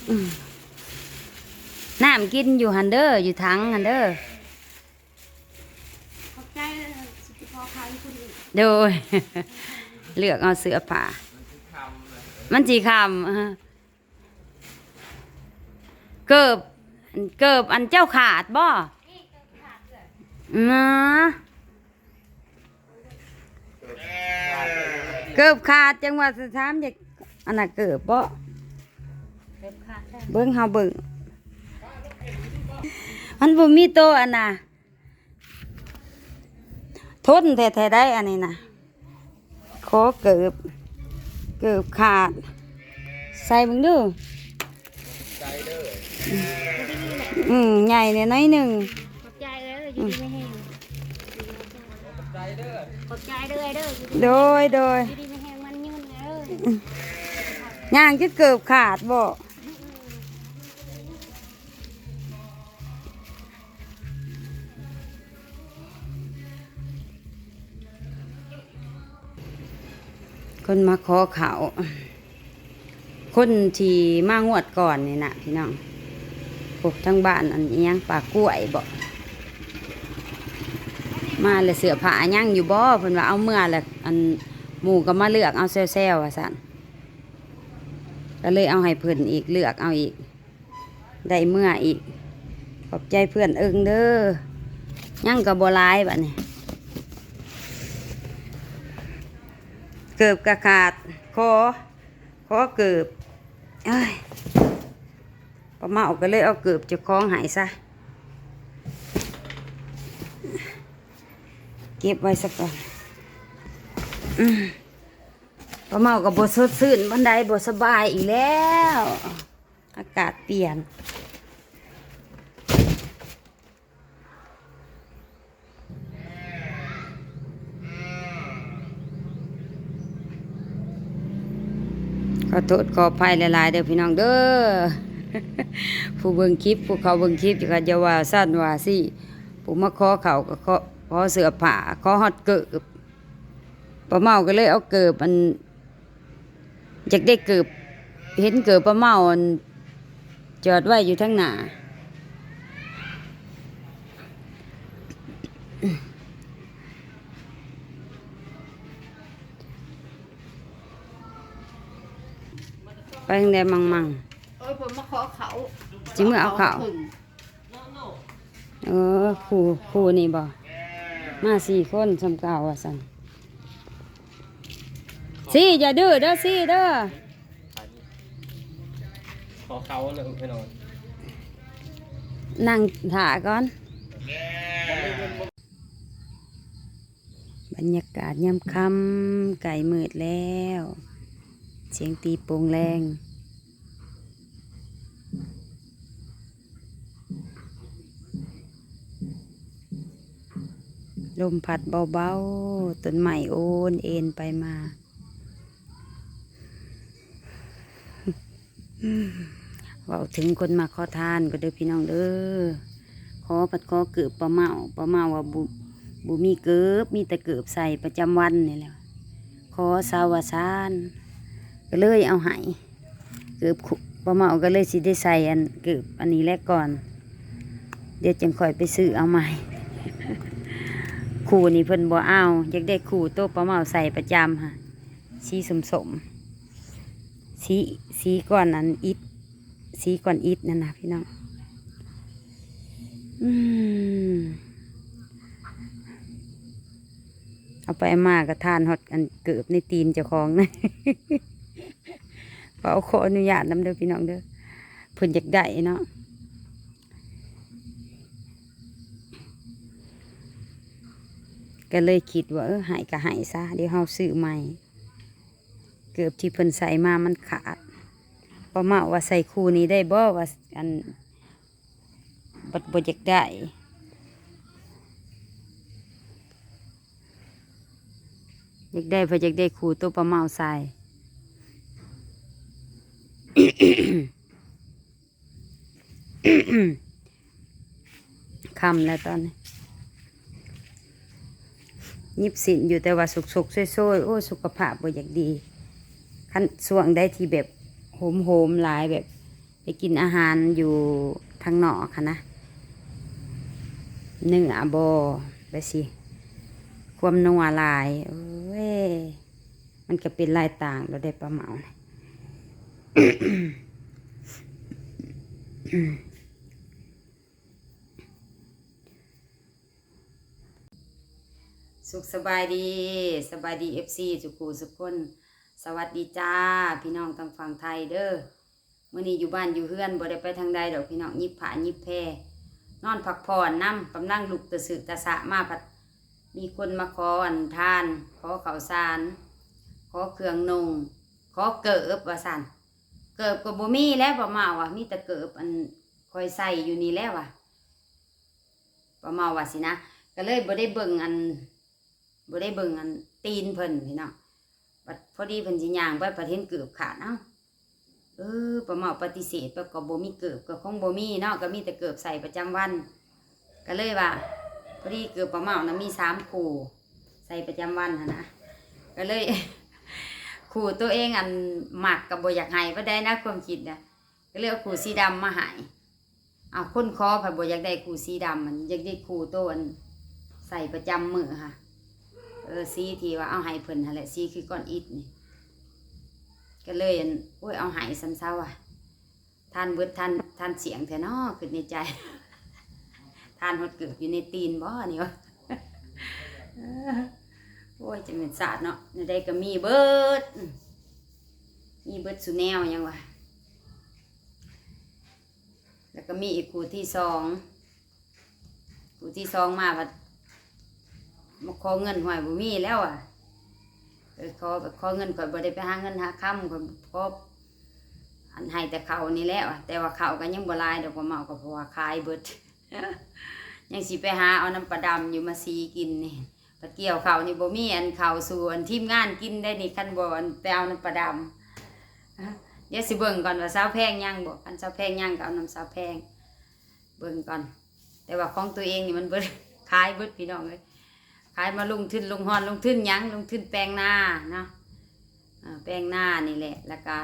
ອືມ ນ້ຳກິນຢູ່ຫັ້ນເດີ ຢູ່ຖັງຫັ້ນເດີ. ຂອບໃຈ ຊິໄປຂໍຂາຍຢູ່ພຸ້ນອີກ. ໂດຍ ເລືອກເອົາເສື້ອຜ້າ ມັນຊິຄ່ຳ. ເອີ ເກີບ ເກີບອັນເຈົ້າຂາດບໍ່? ນະ ເກີບຂາດ ຈັ່ງວ່າຊິຖາມ ຢາກ ອັນນ່າ ເກີບບໍ່? ເບິ່ງ ເຮົາເບິ່ງ ມັນບໍ່ມີໂຕອັນນ່າ ທົນແທ້ໆ ໄດ໋ ອັນນີ້ນະ. ຂໍເກີບ ເກີບຂາດ ໃສ່ເບິ່ງດູ. ໃສ່ເດີ. ອືມ ໃຫຍ່ແດ່ໜ້ອຍໜຶ່ງ. ຂອບໃຈເດີ ຢູ່ດີມີແຮງ. ຂອບໃຈເດີ ຂອບໃຈເດີ ເດີ ຢູ່ດີ ໂດຍ ໂດຍ ຢູ່ດີມີແຮງ ໝັ້ນຍືນເດີ. ຍ່າງຈົນເກີບຂາດບໍ? ຄົນມາຂໍເຂົ້າ ຄົນທີ່ມາງວດກ່ອນນີ້ນະພີ່ນ້ອງ. ໂອ້ ທາງບ້ານອັນອີ່ຫຍັງ ປ່າກ້ວຍບໍ? ມາແລ້ວເສື້ອຜ້າຍັງຢູ່ບໍ? ເພິ່ນວ່າເອົາເມືອແລ້ວ ອັນ ໝູ່ກໍມາເລືອກເອົາແຊວໆ ວ່າຊັ້ນ. ກໍເລີຍເອົາໃຫ້ເພິ່ນອີກ ເລືອກເອົາອີກ ໄດ້ເມືອອີກ. ຂອບໃຈເພື່ອນເອິງເດີ. ຍັງກໍບໍ່ຫຼາຍບາດນີ້ ເກີບກໍຂາດ. ຂໍ ຂໍເກີບ. ເອີຍ ປ້າເມົາກໍເລີຍເອົາເກີບເຈົ້າຂອງໃຫ້ຊະ ເກັບໄວ້ຊະກ່ອນ. ອືມ ປ້າເມົາກໍບໍ່ສົດຊື່ນປານໃດ ບໍ່ສະບາຍອີກແລ້ວ ອາກາດປ່ຽນ. ຂໍໂທດຂໍອະໄພຫຼາຍໆ ເດີພີ່ນ້ອງເດີ ຜູ້ເບິ່ງຄລິບ ຜູ້ເຂົາເບິ່ງຄລິບ ກໍຢ່າວ່າຊັ້ນວ່າຊີ້ ຜູ້ມາຂໍເຂົ້າກໍຂໍ ຂໍເສື້ອຜ້າ ຂໍຮອດເກີບ. ປ້າເມົາກໍເລີຍເອົາເກີບ ອັນ ຢາກໄດ້ເກີບ ເຫັນເກີບປ້າເມົາ ອັນ ຈອດໄວ້ຢູ່ທາງໜ້າ. ໄປທາງໃດມັງໆ? ເອີ ເພິ່ນມາຂໍເຂົ້າ ຊິເມືອເອົາເຂົ້າ. ເອີ ຄູ່ ຄູ່ນີ້ບໍ? ມາສີ່ຄົນສ່ຳເກົ່າວ່າຊັ້ນ. ຊີ້ ຢ່າດື້ເດີ ຊີ້ເດີ. ຂໍເຂົ້າເລີຍພີ່ນ້ອງ ນັ່ງຖ້າກ່ອນ. ບັນຍາກາດຍາມຄ່ຳ ໃກ້ມືດແລ້ວ ສຽງຕີໂປ່ງແລງ ລົມພັດເບົາໆ ຕົ້ນໄມ້ໂອນເອນໄປມາ. ເວົ້າເຖິງຄົນມາຂໍທານກໍເດີພີ່ນ້ອງເດີ ຂໍພັດຂໍເກີບປ້າເມົາ ປ້າເມົາວ່າບໍ່ ບໍ່ມີເກີບ ມີແຕ່ເກີບໃສ່ປະຈຳວັນນີ້ແຫຼະ ຂໍຊາວວ່າຊານ ກໍເລີຍເອົາໃຫ້ເກີບ ປ້າເມົາກໍເລີຍຊິໄດ້ໃສ່ອັນເກີບອັນນີ້ແຫຼະກ່ອນ ດຽວຈັ່ງຄ່ອຍໄປຊື້ເອົາໃໝ່. ຄູ່ນີ້ເພິ່ນບໍ່ເອົາ ຢາກໄດ້ຄູ່ໂຕປ້າເມົາໃສ່ປະຈຳຫັ້ນ ສີສົ້ມໆ ສີ ສີກ້ອນອັນອິດ ສີກ້ອນອິດນັ້ນນະພີ່ນ້ອງ. ອືມ ເອົາໄປເອົາມາກໍທານຮອດອັນເກີບໃນຕີນເຈົ້າຂອງນະ ຂໍ ຂໍອະນຸຍາດນຳເດີພີ່ນ້ອງເດີ ເພິ່ນຢາກໄດ້ເນາະ. ກໍເລີຍຄິດວ່າ ເອີ ໃຫ້ກໍໃຫ້ຊະ ດຽວເຮົາຊື້ໃໝ່ ເກີບທີ່ເພິ່ນໃສ່ມາມັນຂາດ ປ້າເມົາວ່າໃສ່ຄູ່ນີ້ໄດ້ບໍ່ ວ່າ ອັນ ບັດບໍ່ຢາກໄດ້ ຢາກໄດ້ ເພິ່ນຢາກໄດ້ຄູ່ໂຕປ້າເມົາໃສ່. ຄ່ຳແລ້ວຕອນນີ້ ຫຍິບສິ້ນຢູ່ ແຕ່ວ່າຊຸກໆ ໂຊຍໆ ໂອ້ຍ ສຸຂະພາບບໍ່ຢາກດີ ຄັນຊ່ວງໃດທີ່ແບບໂຫມໆ ຫຼາຍ ແບບ ໄປກິນອາຫານຢູ່ທາງນອກຫັ້ນນະ ເນື້ອບໍ່ ແບບຊີ້ ຄວາມນົວຫຼາຍ ໂອ້ຍ ມັນກະເປັນຫຼາຍຕ່າງໂລດເດ້ ປ້າເໝົານະ. ສຸກສະບາຍດີ ສະບາຍດີ ເອັຟຊີ ທຸກຜູ້ທຸກຄົນ. ສະຫວັດດີຈ້າ ພີ່ນ້ອງທາງຝັ່ງໄທເດີ້. ມື້ນີ້ຢູ່ບ້ານຢູ່ເຮືອນ ບໍ່ໄດ້ໄປທາງໃດດອກພີ່ນ້ອງ ຫຍິບຜ້າຫຍິບແພ ນອນພັກຜ່ອນນຳ. ກຳລັງລຸກຕະຊຶຕະຊະມາ ພັດມີຄົນມາຂໍອັນທານ ຂໍເຂົ້າສານ ຂໍເຄື່ອງນຸ່ງ ຂໍເກີບວ່າຊັ້ນ. ເກີບກໍບໍ່ມີແລ້ວ ປ້າເໝົາວ່າ ມີແຕ່ເກີບອັນຂ້ອຍໃສ່ຢູ່ນີ້ແຫຼະວ່າ ປ້າເໝົາວ່າຊີ້ນະ. ກໍເລີຍບໍ່ໄດ້ເບິ່ງອັນ ບໍ່ໄດ້ເບິ່ງອັນຕີນເພິ່ນພີ່ນ້ອງ. ບັດພໍດີເພິ່ນຊິຍ່າງໄປ ພັດເຫັນເກີບຂາດ. ເອົ້າ ເອີ ປ້າເໝົາປະຕິເສດໄປ ກໍບໍ່ມີເກີບ ກໍຄົງບໍ່ມີເນາະ ກໍມີແຕ່ເກີບໃສ່ປະຈຳວັນ. ກໍເລີຍວ່າ ພໍດີເກີບປ້າເໝົານະມີສາມຄູ່ໃສ່ປະຈຳວັນຫັ້ນນະ ກໍເລີຍ ຄູ່ໂຕເອງອັນມັກກໍບໍ່ຢາກໃຫ້ປານໃດນະ ຄວາມຄິດນະ. ກໍເລີຍເອົາຄູ່ສີດຳມາໃຫ້. ເອົາ ຄົນຂໍພັດບໍ່ຢາກໄດ້ຄູ່ສີດຳ ມັນຢາກໄດ້ຄູ່ໂຕອັນໃສ່ປະຈຳມື້ຫັ້ນ ເອີ ສີທີ່ວ່າເອົາໃຫ້ເພິ່ນຫັ້ນແຫຼະ ສີຄືກ້ອນອິດນີ້. ກໍເລີຍອັນ ໂອ້ຍ ເອົາໃຫ້ຊັ້ນຊະວ່າ ທານເບິດ ທານ ທານສ່ຽງແທ້ເນາະ ຄິດໃນໃຈ ທານຮອດເກີບຢູ່ໃນຕີນບໍ່ນີ້ວະ. ໂອ້ຍ ຈັ່ງແມ່ນຊາດເນາະ ແນວໃດກໍມີເບິດ ມີເບິດສູ່ແນວຫຍັງວະ. ແລ້ວກໍມີອີກຄູ່ທີສອງ ຄູ່ທີສອງມາ ບັດມາຂໍເງິນ ຫ້ວຍ ບໍ່ມີແລ້ວວ່າ ເອີ ຂໍ ຂໍເງິນ ຂ້ອຍບໍ່ໄດ້ໄປຫາເງິນຫາຄຳ ຂ້ອຍຂໍອັນໃຫ້ແຕ່ເຂົ້ານີ້ແຫຼະວ່າ. ແຕ່ວ່າເຂົ້າກໍຍັງບໍ່ຫຼາຍດອກ ປ້າເໝົາ ກໍເພາະວ່າຂາຍເບິດ ຍັງຊິໄປຫາເອົານຳປ້າດຳຢູ່ມາສີກິນນີ້. ພັດກ່ຽວເຂົ້ານີ້ບໍ່ມີອັນເຂົ້າສູ່ອັນທີມງານກິນໄດ໋ນີ້ ຄັນບໍ່ອັນໄປເອົານຳປ້າດຳ. ດຽວຊິເບິ່ງກ່ອນວ່າສາວແພງຍັງບໍ່ ຄັນສາວແພງຍັງກໍເອົານຳສາວແພງ ເບິ່ງກ່ອນ. ແຕ່ວ່າຂອງຕົວເອງນີ້ມັນເບິດ ຂາຍເບິດພີ່ນ້ອງເອີຍ. ຂາຍມາລົງທຶນລົງຮອນ ລົງທຶນຫຍັງ ລົງທຶນແປງນາເນາະ ເອີ ແປງນານີ້ແຫຼະ ແລ້ວກະ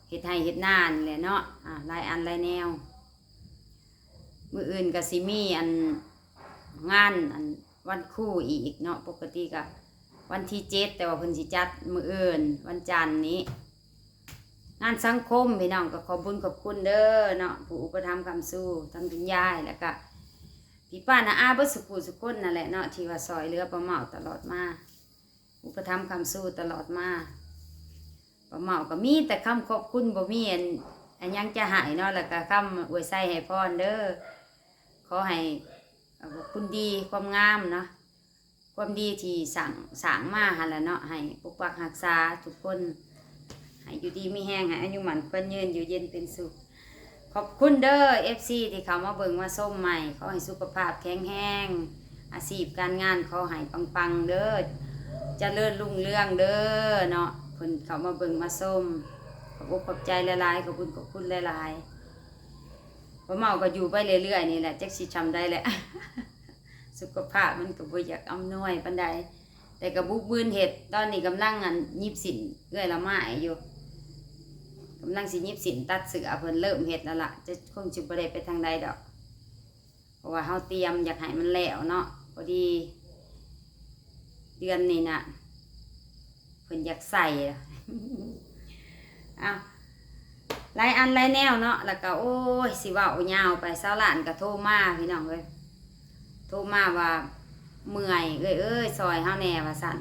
ເຮັດໄຮ່ເຮັດນານີ້ແຫຼະເນາະ ອາ ຫຼາຍອັນຫຼາຍແນວ. ມື້ອື່ນກະຊິມີອັນ ງານອັນ ວັນຄູອີກເນາະ ປົກກະຕິກະວັນທີເຈັດ ແຕ່ວ່າເພິ່ນຊິຈັດມື້ອື່ນ ວັນຈັນນີ້ ງານສັງຄົມພີ່ນ້ອງ. ກໍຂອບບຸນຂອບຄຸນເດີເນາະ ຜູ້ອຸປະຖຳຄ້ຳຊູ ທັງຄຸນຍາຍ ແລ້ວກະພີ່ປ້ານ້າອາເບິດສຸຜູ້ສຸຄົນນັ້ນແຫຼະເນາະ ທີ່ວ່າຊ່ອຍເຫຼືອປ້າເໝົາຕະຫຼອດມາ ອຸປະຖຳຄ້ຳຊູຕະຫຼອດມາ. ປ້າເໝົາກໍມີແຕ່ຄຳຂອບຄຸນ ບໍ່ມີອັນ ອັນຫຍັງຈະໃຫ້ເນາະ ແລ້ວກໍຄຳອວຍໄຊໃຫ້ພອນເດີ ຂໍໃຫ້ ເອີ ບຸນດີຄວາມງາມເນາະ ຄວາມດີທີ່ສ້າງ ສ້າງມາຫັ້ນລະເນາະ ໃຫ້ປົກປັກຮັກສາທຸກຄົນ ໃຫ້ຢູ່ດີມີແຮງ ໃຫ້ອາຍຸໝັ້ນຂວັນຍືນ ຢູ່ເຢັນເປັນສຸກ. ຂອບຄຸນເດີ ເອັຟຊີ ທີ່ເຂົ້າມາເບິ່ງມາຊົມໃໝ່ ຂໍໃຫ້ສຸຂະພາບແຂງແຮງ ອາຊີບການງານຂໍໃຫ້ປັງໆເດີ ຈະເລີນຮຸ່ງເຮືອງເດີເນາະ. ເພິ່ນເຂົ້າມາເບິ່ງມາຊົມ ຂອບອົກຂອບໃຈຫຼາຍໆ ຂອບບຸນຂອບຄຸນຫຼາຍໆ. ປ້າເໝົາກໍຢູ່ໄປເລື້ອຍໆນີ້ແຫຼະ ຈັກຊິຊ່ຳໃດແຫຼະ ສຸຂະພາບມັນກໍບໍ່ຢາກອຳນວຍປານໃດ ແຕ່ກໍບຸກບືນເຮັດ. ຕອນນີ້ກຳລັງ ອັນ ຫຍິບສິ້ນເອື້ອຍລະໄມ້ຢູ່ ກຳລັງຊິຫຍິບສິ້ນຕັດເສື້ອ ເພິ່ນເລີ່ມເຮັດແລ້ວລະ ຈະ ຄົງຊິບໍ່ໄດ້ໄປທາງໃດດອກ ເພາະວ່າເຮົາຕຽມຢາກໃຫ້ມັນແລ້ວເນາະ. ພໍດີເດືອນນີ້ນະ ເພິ່ນຢາກໃສ່ ອ້າວ ຫຼາຍອັນຫຼາຍແນວເນາະ ແລ້ວກໍ ໂອ້ຍ ຊິເວົ້າຍາວໄປ ຊາວລ້ານກໍໂທມາ ພີ່ນ້ອງເອີຍ ໂທມາວ່າ ເມື່ອຍ ເອື້ອຍເອີຍ ຊ່ອຍເຮົາແດ່ ວ່າຊັ້ນ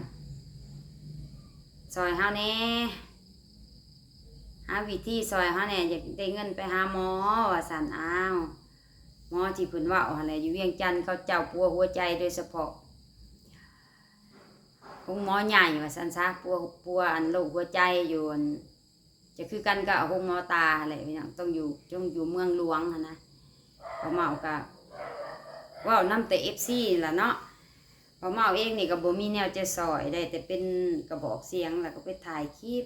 ຊ່ອຍເຮົາແດ່ ຫາວິທີຊ່ອຍເຮົາແດ່ ຢາກໄດ້ເງິນໄປຫາໝໍ ວ່າຊັ້ນ. ອ້າວ ໝໍທີ່ເພິ່ນເວົ້າຫັ້ນແຫຼະ ຢູ່ວຽງຈັນ ເຂົາເຈົ້າປົວຫົວໃຈໂດຍສະເພາະ ໂຮງໝໍໃຫຍ່ວ່າຊັ້ນຊະ ປົວ ປົວອັນໂລກຫົວໃຈຢູ່ ອັນ ຈະຄືກັນກັບໂຮງໝໍຕາຫັ້ນແຫຼະພີ່ນ້ອງ ຕ້ອງຢູ່ ຕ້ອງຢູ່ເມືອງຫຼວງຫັ້ນນະ. ປ້າເໝົາກະເວົ້ານຳແຕ່ເອັຟຊີນີ້ລະເນາະ ປ້າເໝົາເອງນີ້ກະບໍ່ມີແນວຈະຊ່ອຍ ໄດ້ແຕ່ເປັນກະບອກສຽງ ແລ້ວກໍໄປຖ່າຍຄລິບ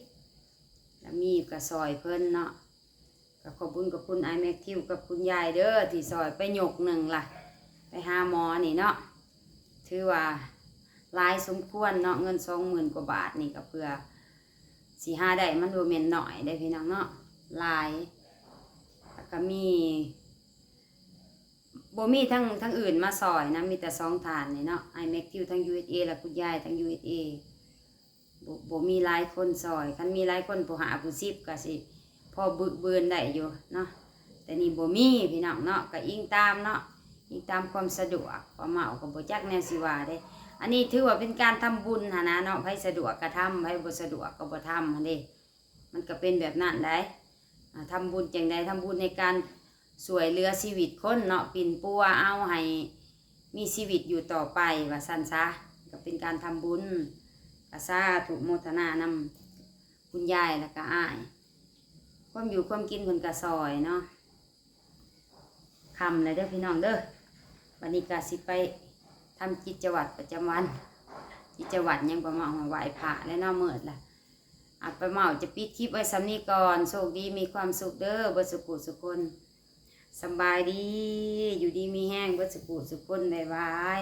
ແລ້ວມີກະຊ່ອຍເພິ່ນເນາະ. ກໍຂອບບຸນຂອບຄຸນອ້າຍແມັກທິວກັບຄຸນຍາຍເດີ ທີ່ຊ່ອຍໄປຍົກໜຶ່ງລະ ໄປຫາໝໍນີ້ເນາະ ຖືວ່າຫຼາຍສົມຄວນເນາະ ເງິນສອງໝື່ນກວ່າບາດນີ້ ກໍເພື່ອຊິຫາໄດ້ ມັນບໍ່ແມ່ນໜ້ອຍເດ້ພີ່ນ້ອງເນາະ ຫຼາຍ. ກໍມີ ບໍ່ມີທາງ ທາງອື່ນມາຊ່ອຍນຳ ມີແຕ່ສອງທ່ານນີ້ເນາະ ອ້າຍແມັກທິວທາງ ຢູເອສເອ ແລະ ຄຸນຍາຍທາງ ຢູເອສເອ ບໍ່ ບໍ່ມີຫຼາຍຄົນຊ່ອຍ. ຄັນມີຫຼາຍຄົນ ຜູ້ຫ້າຜູ້ສິບກໍຊິພໍບຶກບືນໄດ້ຢູ່ເນາະ ແຕ່ນີ້ບໍ່ມີພີ່ນ້ອງເນາະ. ກໍອີງຕາມເນາະ ອີງຕາມຄວາມສະດວກ ປ້າເມົາກໍບໍ່ຈັກແນວຊິວ່າເດ້. ອັນນີ້ຖືວ່າເປັນການທຳບຸນຫັ້ນນະເນາະ ໃຜສະດວກກໍທຳ ໃຜບໍ່ສະດວກກໍບໍ່ທຳຫັ້ນເດ້. ມັນກໍເປັນແບບນັ້ນໄດ໋ ອາ ທຳບຸນຈັ່ງໃດ ທຳບຸນໃນການຊ່ວຍເຫຼືອຊີວິດຄົນເນາະ ປິ່ນປົວເອົາໃຫ້ມີຊີວິດຢູ່ຕໍ່ໄປວ່າຊັ້ນຊະ ກໍເປັນການທຳບຸນ. ກໍສາທຸໂມທະນານຳຄຸນຍາຍ ແລ້ວກໍອ້າຍ ຄວາມຢູ່ຄວາມກິນເພິ່ນກໍຊ່ອຍເນາະ. ຄ່ຳແລ້ວເດີພີ່ນ້ອງເດີ ບັດນີ້ກໍຊິໄປທຳກິດຈະວັດປະຈຳວັນ ກິດຈະວັດຫຍັງ ປ້າເມົາ ໄຫວ້ພະແລ້ວເນາະ ມືດລະ. ອາ ປ້າເມົາຈະປິດຄລິບໄວ້ສ່ຳນີ້ກ່ອນ. ໂຊກດີມີຄວາມສຸກເດີ ເບິດສຸຜູ້ສຸຄົນ. ສຳບາຍດີ ຢູ່ດີມີແຮງເບິດສຸຜູ້ສຸຄົນ. ບາຍບາຍ.